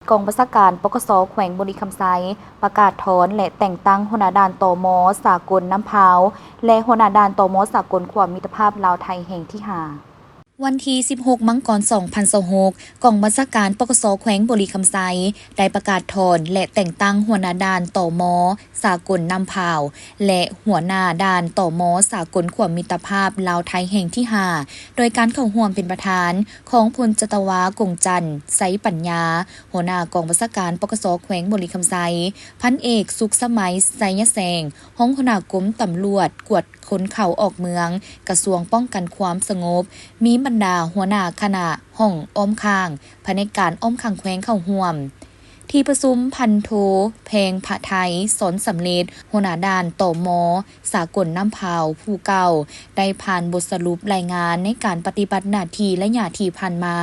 ກອງບັນຊາການ ປກສ ແຂວງບໍລິຄຳໄຊ ປະກາດຖອນ ແລະ ແຕ່ງຕັ້ງຫົວໜ້າດ່ານ ຕມ ສາກົນນ້ຳພາວ ແລະ ຫົວໜ້າດ່ານ ຕມ ສາກົນຂົວມິດຕະພາບລາວໄທແຫ່ງທີຫ້າ. ວັນທີສິບຫົກ ມັງກອນ ສອງພັນຊາວຫົກ, ກອງບັນຊາການ ປກສ ແຂວງບໍລິຄຳໄຊ ໄດ້ປະກາດຖອນ ແລະ ແຕ່ງຕັ້ງຫົວໜ້າດ່ານ ຕມ ສາກົນນ້ຳພາວ ແລະ ຫົວໜ້າດ່ານ ຕມ ສາກົນຂົວມິດຕະພາບລາວໄທແຫ່ງທີຫ້າ ໂດຍການເຂົ້າຮ່ວມເປັນປະທານຂອງ ພົນຈັດຕະວາ ກົງຈັນ ໄຊປັນຍາ ຫົວໜ້າກອງບັນຊາການ ປກສ ແຂວງບໍລິຄຳໄຊ, ພັນເອກ ສຸກສະໄໝ ໄຊຍະແສງ ຮອງຫົວໜ້າກົມຕຳຫຼວດກວດຄົນເຂົ້າອອກເມືອງ ກະຊວງປ້ອງກັນຄວາມສະຫງົບ, ມີບັນດາຫົວໜ້າຄະນະຫ້ອງອ້ອມຂ້າງ, ພະແນກການອ້ອມຂ້າງແຂວງເຂົ້າຮ່ວມ. ທີ່ປະຊຸມ ພັນໂທ ແພງພະໄທ ສອນສຳເລັດ ຫົວໜ້າດ່ານ ຕມ ສາກົນນ້ຳພາວຜູ້ເກົ່າ ໄດ້ຜ່ານບົດສະຫຼຸບລາຍງານໃນການປະຕິບັດໜ້າທີ່ໄລຍະທີ່ຜ່ານມາ,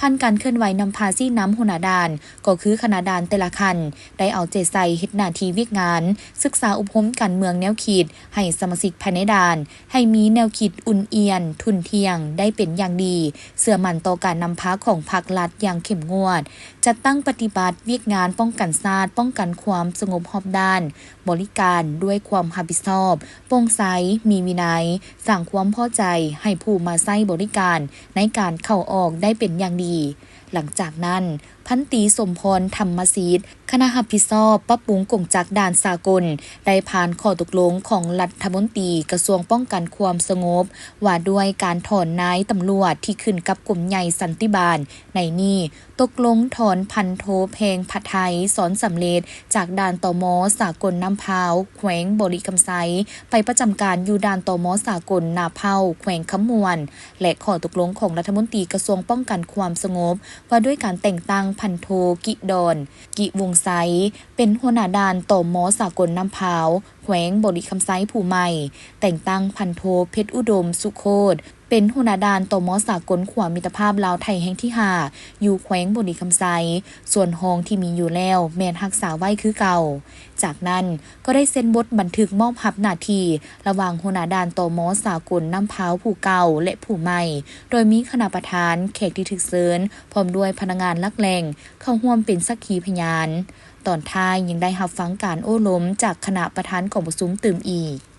ຜ່ານການເຄື່ອນໄຫວນຳພາຊີ້ນຳຫົວໜ້າດ່ານ ກໍຄືຄະນະດ່ານແຕ່ລະຂັ້ນ ໄດ້ເອົາໃຈໃສ່ເຮັດໜ້າທີ່ວຽກງານ, ສຶກສາອົບຮົມການເມືອງແນວຄິດໃຫ້ສະມາຊິກພາຍໃນດ່ານ ໃຫ້ມີແນວຄິດອຸ່ນອຽນ, ທຸ່ນທ່ຽງໄດ້ເປັນຢ່າງດີ, ເຊື່ອໝັ້ນຕໍ່ການນຳພາຂອງພັກລັດຢ່າງເຂັ້ມງວດ, ຈັດຕັ້ງປະຕິບັດວຽກງານປ້ອງກັນຊາດ, ປ້ອງກັນຄວາມສະຫງົບຮອບດ້ານ, ບໍລິການດ້ວຍຄວາມຮັບຜິດຊອບ, ໂປ່ງໃສ, ມີວິໄນ, ສ້າງຄວາມພໍໃຈໃຫ້ຜູ້ມາໃຊ້ບໍລິການໃນການເຂົ້າອອກໄດ້ເປັນຢ່າງດີ. ຫຼັງຈາກນັ້ນ, ພັນຕີ ສົມພອນ ທຳມະສິດ ຄະນະຮັບຜິດຊອບປັບປຸງກົງຈັກດ່ານສາກົນ ໄດ້ຜ່ານຂໍ້ຕົກລົງຂອງລັດຖະມົນຕີກະຊວງປ້ອງກັນຄວາມສະຫງົບ ວ່າດ້ວຍການຖອນນາຍຕຳຫຼວດທີ່ຂຶ້ນກັບກົມໃຫຍ່ສັນຕິບານ. ໃນນີ້, ຕົກລົງຖອນ ພັນໂທ ແພງພະໄທ ສອນສຳເລັດ ຈາກດ່ານ ຕມ ສາກົນນ້ຳພາວ ແຂວງບໍລິຄຳໄຊ ໄປປະຈຳການຢູ່ດ່ານ ຕມ ສາກົນນາເພົ້າ ແຂວງຄຳມ່ວນ ແລະ ຂໍ້ຕົກລົງຂອງລັດຖະມົນຕີກະຊວງປ້ອງກັນຄວາມສະຫງົບ ວ່າດ້ວຍການແຕ່ງຕັ້ງ ພັນໂທ ກິດອນ ກິວົງໄຊ ເປັນຫົວໜ້າດ່ານ ຕມ ສາກົນນ້ຳພາວ ແຂວງບໍລິຄຳໄຊຜູ້ໃໝ່, ແຕ່ງຕັ້ງ ພັນໂທ ເພັດອຸດົມ ສຸໂຄດ ເປັນຫົວໜ້າດ່ານ ຕມ ສາກົນຂົວມິດຕະພາບລາວໄທແຫ່ງທີຫ້າ ຢູ່ແຂວງບໍລິຄຳໄຊ, ສ່ວນຮອງທີ່ມີຢູ່ແລ້ວແມ່ນຮັກສາໄວ້ຄືເກົ່າ. ຈາກນັ້ນກໍໄດ້ເຊັນບົດບັນທຶກມອບຮັບໜ້າທີ່ລະຫວ່າງຫົວໜ້າດ່ານ ຕມ ສາກົນນ້ຳພາວຜູ້ເກົ່າ ແລະ ຜູ້ໃໝ່, ໂດຍມີຄະນະປະທານ, ແຂກທີ່ຖືກເຊີນ ພ້ອມດ້ວຍພະນັກງານຫຼັກແຫຼ່ງ ເຂົ້າຮ່ວມເປັນສັກຂີພະຍານ. ຕອນທ້າຍຍັງໄດ້ຮັບຟັງການໂອ້ລົມຈາກຄະນະປະທານກອງປະຊຸມຕື່ມອີກ.